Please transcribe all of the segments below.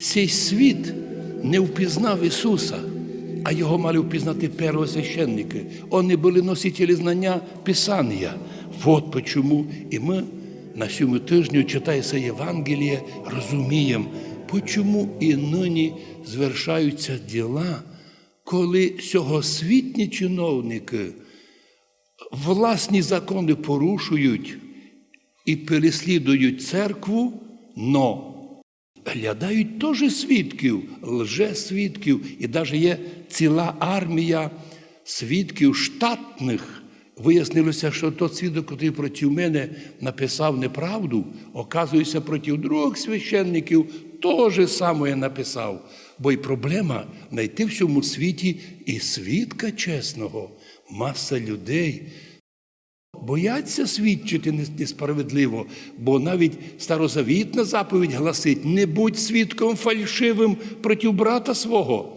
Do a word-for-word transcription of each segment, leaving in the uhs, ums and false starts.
Сей світ не впізнав Ісуса, а його мали впізнати первосвященники. Они были носителі знання Писания. Вот почему і мы на сьому тыжню, читаючи Євангеліє, розумієм, почему і нині звершаються діла, коли сьогосвітні чиновники власні законы порушують і переслідують церкву, но глядають тоже свідків, лжесвідків, і даже є ціла армія свідків штатных. Выяснило ся, што тот свідок, котрый проти мене написав неправду, оказує ся, проти другых священників то же самоє написав. Бо й проблема найти в сьому світі і свідка чесного. Маса людей боять ся свідчити не-, несправедливо, бо навіть старозавітна заповідь гласить: «Не будь свідком фальшивым проти брата свого».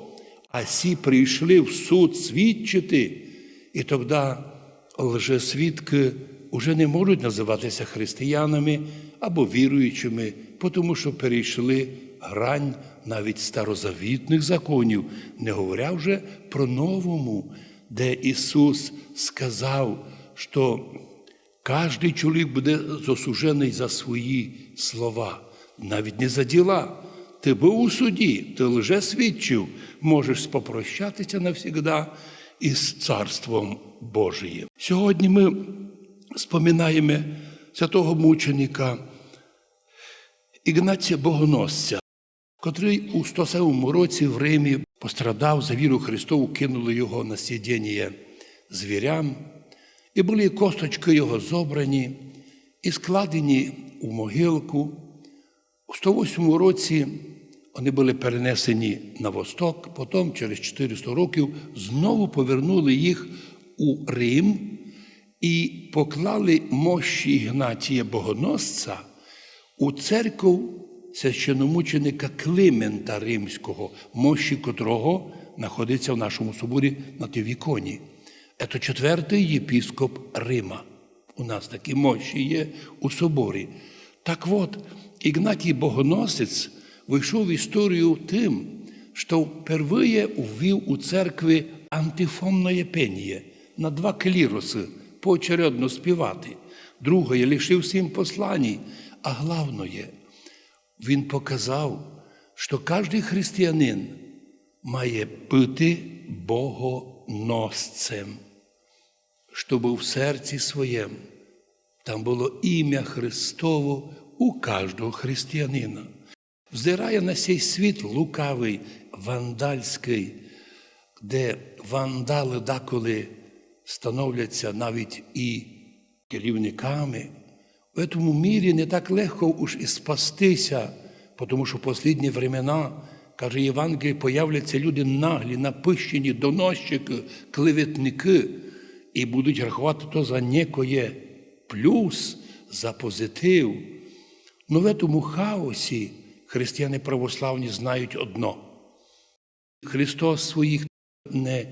А сі прийшли в суд свідчити, і тогда лжесвідкы уже не можуть називати ся християнами або віруючими, потому што перейшли грань навіть старозавітных законів, не говоря вже про новому, де Ісус сказав, што каждый чоловік буде засудженый за свої слова, навіть не за діла. Ты быв у суді, ты лжесвідчив, можеш попрощати ся навсегда із Царством Божиїм. Сьогодні мы споминаєме святого мученика Ігнатія Богоносця, котрый у сто семому році в Римі пострадав за віру Христову, кинули його на сїдєніє звірям, і были косточкы його зобрані і складені у могилку. У сто восьмому році они были перенесені на восток, потом через чотириста років знову повернули їх у Рим і поклали мощі Ігнатія Богоносця у церков священномученика Климента Римського, мощі котрого находиться в нашому соборі на тій іконі. Ето четвертый єпископ Рима. У нас такі мощі є у соборі. Так от, Ігнатій Богоносець войшов в історію тым, што впервые ввів у церкви антифонноє пеніє, на два кліросы поочередно співати. Другоє лишив сім посланій, а главноє, він показав, што каждый християнин має быти богоносцем, штобы в серці своєм там было імя Христово у каждого християнина. Взирає на сей світ лукавый, вандальськый, де вандалы даколи становляться навіть і керівниками, в этому мірі не так легко уж і спасти ся, потому што в послідні времена, каже Євангеліє, появляться люди наглі, напыщені, доносчикы, клеветникы, і будуть раховати то за некоє плюс, за позитив. Но в этому хаосі християни православні знають одно. Христос своїх не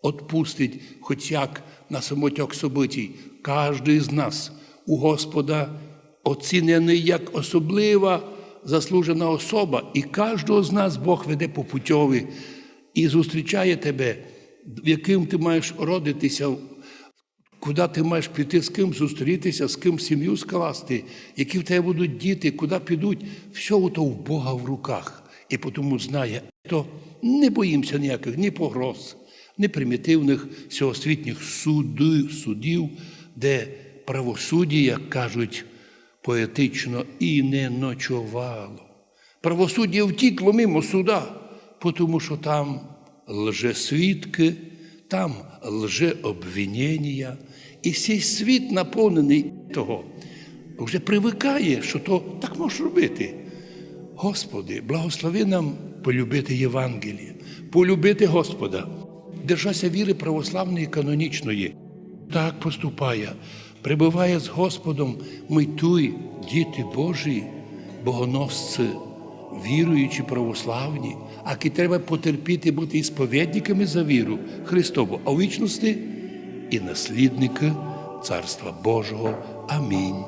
отпустить хоть як на самотёк событій. Каждый з нас у Господа оціненый як особлива заслужена особа. І каждого з нас Бог веде по путёви і зустрічає тебе, в якым ты маєш родити ся, куда ты маєш піти, з кым зустріти ся, з кым сім'ю скласти, які в тебе будуть діти, куда підуть. Всьо ото в Бога в руках. І потому знає, што не боїм ся ніякых ні погроз, ні примітивных сьогосвітніх суды-, судів, де правосуддя, як кажуть поетично, і не ночовало. Правосуддя втікло мимо суда, потому што там лжесвідкы, там лжеобвиненія. І сей світ наповненый того. Вже привыкає, што то так можеш робити. Господи, благослови нам полюбити Євангеліє, полюбити Господа. Держа ся віры православної канонічної. Так поступає, пребыває з Господом, мы й туй, діти Божі, богоносці, віруючі православні, а кі треба потерпіти, быти ісповідниками за віру Христову, а у вічности і наслідникы Царства Божого. Амінь.